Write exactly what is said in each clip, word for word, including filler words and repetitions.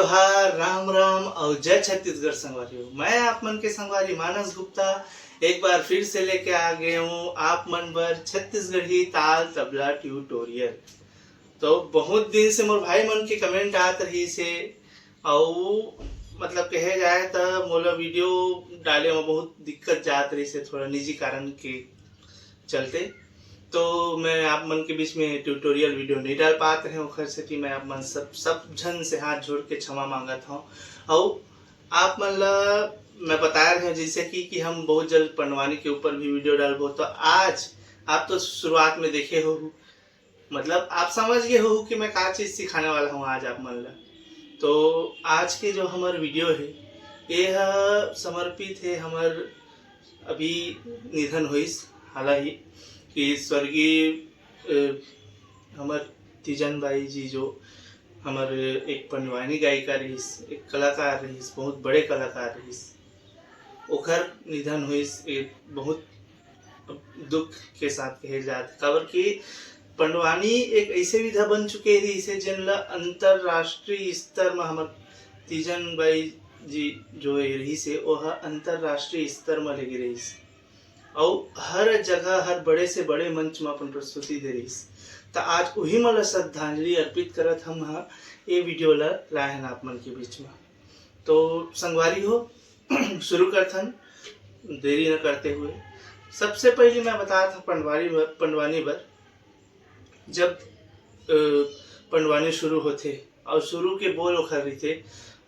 जोहार, राम राम अउ जय छत्तीसगढ़ संगवारी हो। मैं आप मन के संगवारी मानस गुप्ता एक बार फिर से लेके आ गए हूँ आप मन बर छत्तीसगढ़ी ताल तबला ट्यूटोरियल। तो बहुत दिन से मोर भाई मन के कमेंट आत रहिस हे, अउ मतलब कहे जाए त मोला वीडियो डाले में बहुत दिक्कत जात रहिस हे, थोड़ा निजी कारण के चलते। तो मैं आप मन के बीच में ट्यूटोरियल वीडियो नहीं डाल पात रहे, ओखर सेती मैं आप मन सब, सब झन से हाथ जोड़ के क्षमा मांगत हूँ। अउ आप मन ला मैं बताए रहे हूँ जैसे कि, कि हम बहुत जल्द पंडवानी के ऊपर भी वीडियो डालबो। तो आज आप तो शुरुआत में देखे हो, मतलब आप समझ गए हो कि मैं का चीज़ सिखाने वाला हूँ आज आप मन ला। तो आज के जो हमर वीडियो है, ये ह समर्पित है हमर अभी निधन होइस, हालांकि कि स्वर्गीय, अ, हमर तीजन बाई जी जो हमर एक पंडवानी गायिका रहिस, एक कलाकार रहिस, बहुत बड़े कलाकार रहिस, ओखर निधन होइस। ये बहुत दुख के साथ कहे जात, काबर कि पंडवानी एक ऐसे विधा बन चुके रहिस हे, जेन ला अंतर्राष्ट्रीय स्तर म हमर तीजन बाई जी जो ये रहिस हे, ओह अंतर्राष्ट्रीय स्तर म लेगे रहिस, अउ हर जगह, हर बड़े से बड़े मंच म अपन प्रस्तुति दे रहिस। त आज उही मन ला श्रद्धांजलि अर्पित करत हम ह ये वीडियो ला लाए हन आप मन के बीच म। तो संगवारी हो, शुरू करथन देरी न करते हुए। सबसे पहले मैं बतात हूँ पंडवानी बर, पंडवानी बर। जब, अ, पंडवानी शुरू होथे अउ शुरू के बोल ओखर रहिथे,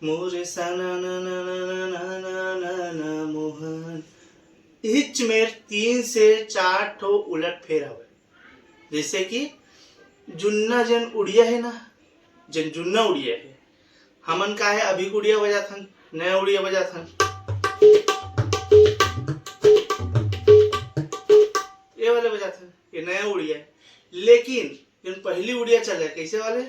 "मोरे सा ना ना ना ना ना ना ना ना मोहन।" इहिच मेर तीन से चार ठो उलट फेर हवय। जैसे कि जुन्ना जन उड़िया है ना, जन जुन्ना उड़िया है, हमन का है अभी उड़िया बजाथन, नया उड़िया बजाथन, ये वाले बजाथन, ये नया उड़िया है। लेकिन जन पहली उड़िया चले, कैसे वाले?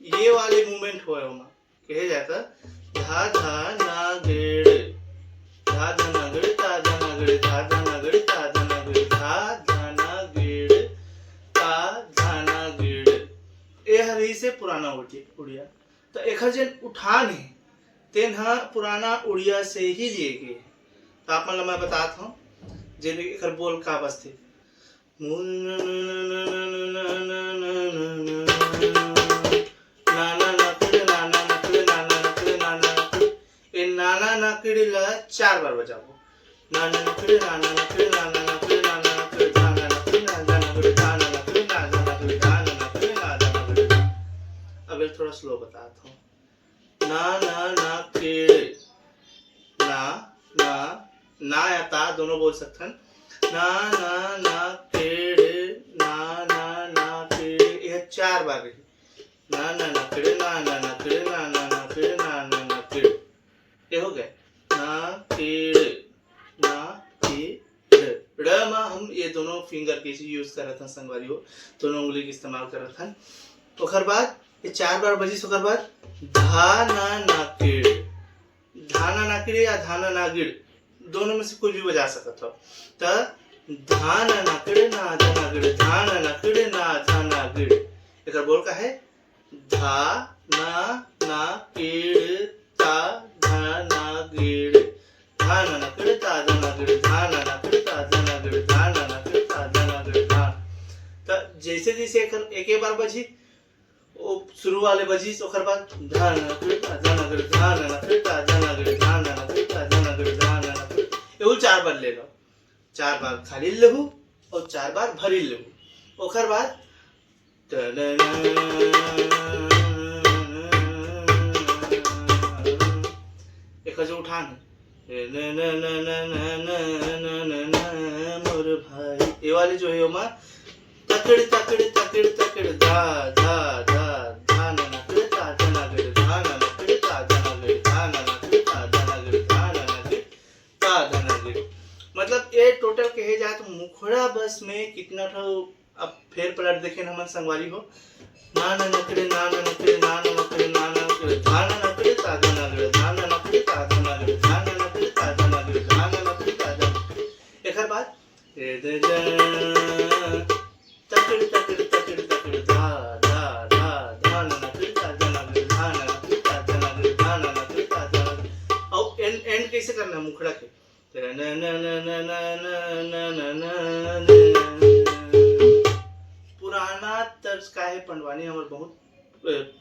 ये वाले मूवमेंट होय ओमा, कहे जाता धा धा ना गिड़, धा धा ना गिड़, ता धा ना गिड़, धा धा ना गिड़, ता धा ना गिड़, धा धा ना गिड़, ता धा ना गिड़। ये हर ही से पुराना उड़िया, उड़िया। तो एखर जेन उठान है, तेन ह पुराना उड़िया से ही लिए गे। तो आप मन ला मैं बतात हूँ, जेन एखर बोल का बसथे। नाना नकड़, नाना नकड़, नाना नकड़, नाना नकड़, नाना नकड़। ए नाना नकड़ ला चार बार बजाबो। नाना नकड़, नाना नकड़, नाना नकड़, नाना नकड़, धाना नकड़, नाना नकड़, धाना नकड़, धाना नकड़, धाना नकड़, धाना नकड़। अब ये थोड़ा स्लो बतात हूँ। ना, ना, ना, केड़। ना, ना, ना या ता दोनों बोल सकथन। ना, ना, ना, केड़, ना, ना, ना, केड़। यह चार बार रही। ना, ना, ना, केड़, ना, ना, ना, केड़, ना, ना, ना, केड़, ना, ना, ना, केड़। ये हो गए। ना, केड़, ना, केड़। ड़ म हम ये दोनों फिंगर के यूज़ करत हन संगवारी हो, दोनों उंगली के इस्तेमाल करत हन। ओकर बाद ये चार बार बजिस, ओकर बाद धा ना नाकिड़, धा ना नाकिड़ या धा ना नागिड़, दोनों में से कुछ भी बजा सकत हो। त धा ना नाकिड़ ना धा नागिड़, धा ना नाकिड़ ना धा नागिड़। एकर बोल का है? धा ना ना किड़ ता धा ना गिड़, धा ना ना किड़ ता धा ना गिड़, धा ना ना किड़ ता धा ना गिड़, धा ना ना किड़ ता धा ना गिड़, धा। त जैसे जैसे एकर एक एक बार बजी, ओ शुरू वाले बजी, ओकर बाद धा ना ना किड़ ता धा ना गिड़, धा ना ना किड़ ता धा ना गिड़, धा ना ना किड़ ता धा ना गिड़, धा ना ना किड़। एहू चार बार ले लो। चार बार खाली लेहू और चार बार भरी लेहू। ओकर बाद एकर जो उठान है, मोर भाई, ये वाली जो है ओमा तकड़ तकड़ तकड़ तकड़ धा धा धा धा ना ना कड़ ता धा ना गड़ धा ना ना कड़ ता धा ना गड़ धा ना ना कड़ ता धा ना गड़ धा ना ना गड़ ता धा ना गड़। मतलब ये टोटल कहे जाए तो मुखड़ा बस में कितना ठो अब फेर पलट देखे न हमन संगवारी हो। ना ना नकड़े ना ना नकड़े ना ना नकड़े ना ना नकड़े धा ना ना गड़ धा ना ना कड़ ता धा ना गड़ धा ना ना कड़ ता धा ना गड़ धा ना ना कड़ ता धा ना। तकड़ तकड़ तकड़ तकड़ धा धा धा धा न न तकड़ धा धा न तकड़ धा धा न तकड़ धा धा न तकड़ धा धा। अब एंड एंड कैसे करना है मुखड़ा के? पुराना तर्ज का है पंडवानी हमर बहुत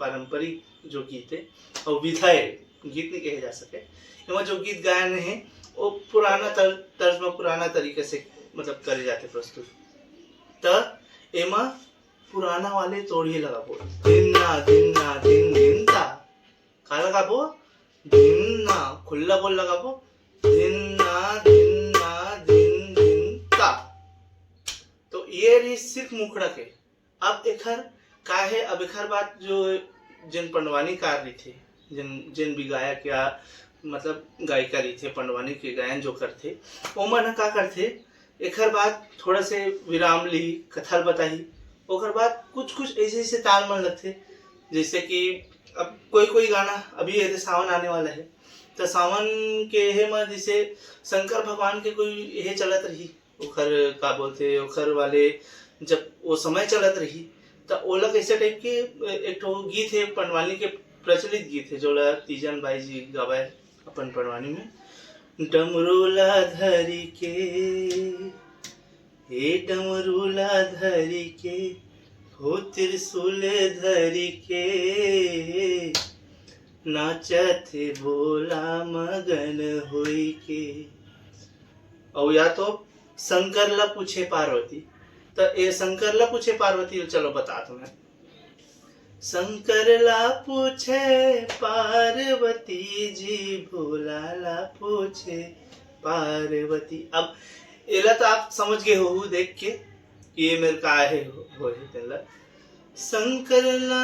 पारंपरिक जो गीत है और विधा है, गीत नहीं कहे जा सके। एमा जो गीत गायन है वो पुराना तर्ज में पुराना तरीके से मतलब करे जाते प्रस्तुत। त एमा पुराना वाले तोड़िए लगाबो, दिन ना दिन ना दिन दिन ता। का लगाबो? दिन ना, खुल्ला बोल लगाबो, दिन ना दिन ना दिन दिन ता। तो ये रही सिर्फ मुखड़ा के। अब एखर का है, अब एखर बात जो जेन पंडवानी कार रहिथे, जेन जेन भी गायक या मतलब गायिका रहिथे, पंडवानी के गायन जो करथे, ओमन ह का करथे, एखर बाद थोड़ा से विराम ली, कथा ल बताही, ओकर बाद कुछ कुछ ऐसे ऐसे ताल मन लगथे, जैसे कि अब कोई कोई गाना अभी ये सावन आने वाला है, तो सावन के हे में जैसे शंकर भगवान के कोई ये चलत रही, ओखर का बोलथे, ओखर वाले जब वो समय चलत रही, त ओला कैसे टाइप के एक ठो गीत है, पंडवानी के प्रचलित गीत है, जोला तीजन बाई जी गावे अपन पंडवानी में। डमरू ला धरी के, हे डमरू ला धरी के, हो त्रिशूल धरी के, नाचत हे भोला मगन होई के। और या तो शंकर ला पूछे पार्वती, तो ए शंकर ला पूछे पार्वती, चलो बता तुम्हें। शंकर ला पूछे पार्वती जी, भोला ला पूछे पार्वती। अब एला तो आप समझ गए हो देख के कि ये मेरे का है हो, हो है तेला। शंकर ला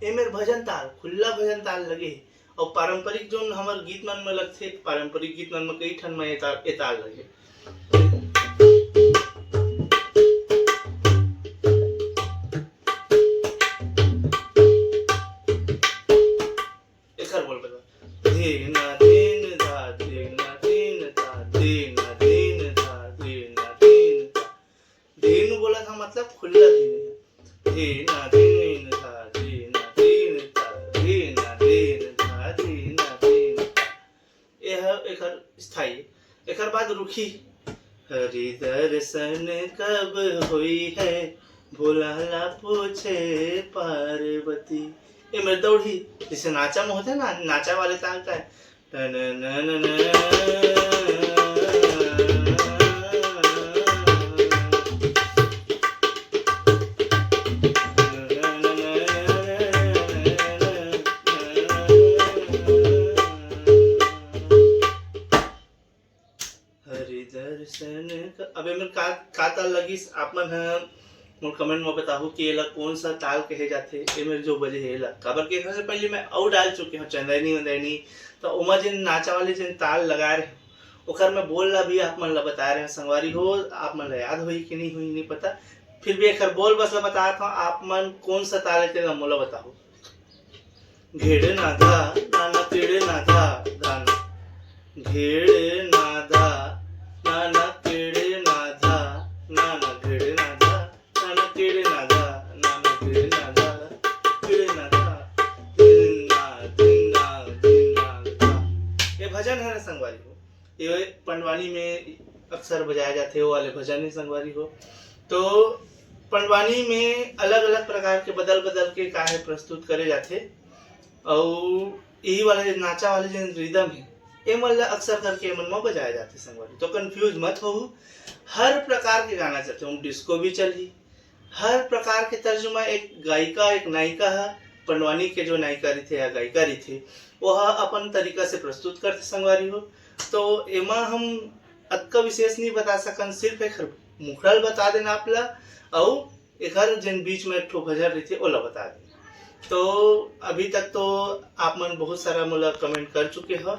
ये मेरे भजन ताल, खुल्ला भजन ताल लगे। और पारंपरिक जोन हमर गीत मन में लगथे, पारंपरिक गीत मन में कई ठन में ये ताल, ये ताल लगे। एखर बोल बता, धीन धीन धा धीन धीन धा धीन धीन धा धीन धीन धा। धीन बोला था मतलब खुल्ला धीन है। धीन धीन धा धीन धीन धा धीन धीन धा धीन धीन धा। ये है एकर स्थाई। एकर बाद रुखी, हरि दर्शन कब होई है, भोला ला पूछे पार्वती। ए मेर दौड़ी, जैसे नाचा में होते ना, नाचा वाले ताल का है। हरि दर्शन क-, अब एमेर का, का ताल लगिस, आप मन ह मोर comment म बताहू कि एला कौन सा ताल कहे जाथे, एमेर जो बजे हे एला। काबर कि एखर से पहले मैं अउ डाल चुके हूँ, चंदैनी वंदैनी, त ओमा जेन नाचा वाले जेन ताल लगाए रहे, ओखर मैं बोल ला भी आप मन ला बताए रहे, संगवारी हो, आप मन ला याद होही कि नहीं होही, नहीं पता। फिर भी एखर बोल बस ला बतात हूँ, आप मन कौन सा ताल हे, तेला मोला बताहू। घेड़ ना धा, नाना तेड़ ना धा, धाना। घेड़ ना धा, नाना तेड़ ना धा, नाना घेड़ ना धा, नाना तेड़ ना धा, नाना घेड़ ना धा, तेड़ ना धा, दिन ना, दिन ना, दिन ना, धा। ये भजन है ना संगवारी हो, ये पंडवानी में अक्सर बजाया जाथे, वो वाले भजन है संगवारी हो। तो पंडवानी में अलग-अलग प्रकार के बदल-बदल के का है प्रस्तुत करे जाथे। अउ यही वाला जो नाचा वाले जो rhythm है, एमन ला अक्सर करके एमन म बजाए जाथे संगवारी। तो confuse मत होहू, हर प्रकार के गाना चलथे, ओम disco भी चलही, हर प्रकार के तर्ज म एक गायिका, एक नायिका ह, पंडवानी के जो नायिका रहिथे या गायिका रहिथे, वो ह अपन तरीका से प्रस्तुत करथे संगवारी हो। तो एमा हम अतका विशेष नहीं बता सकन, सिर्फ एक मुखड़ा ल बता देना आप ला, अउ एकर जेन बीच में एक ठो भजन रहिथे, ओला बता देना। तो अभी तक तो आप मन बहुत सारा मोला comment कर चुके हो,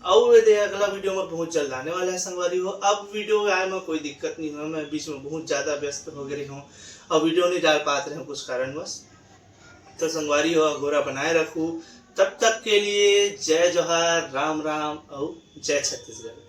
अउ ये दे अगला video में बहुत जल्द आने वाला है संगवारी हो। अब video आए में कोई दिक्कत नहीं हुआ, मैं बीच में बहुत ज़्यादा व्यस्त हो गए हूँ, अब video नहीं डाल पाते रहे कुछ कारणवश। तो संगवारी हो, अघोरा बनाए रखू, तब तक के लिए जय जोहार, राम राम अउ जय छत्तीसगढ़।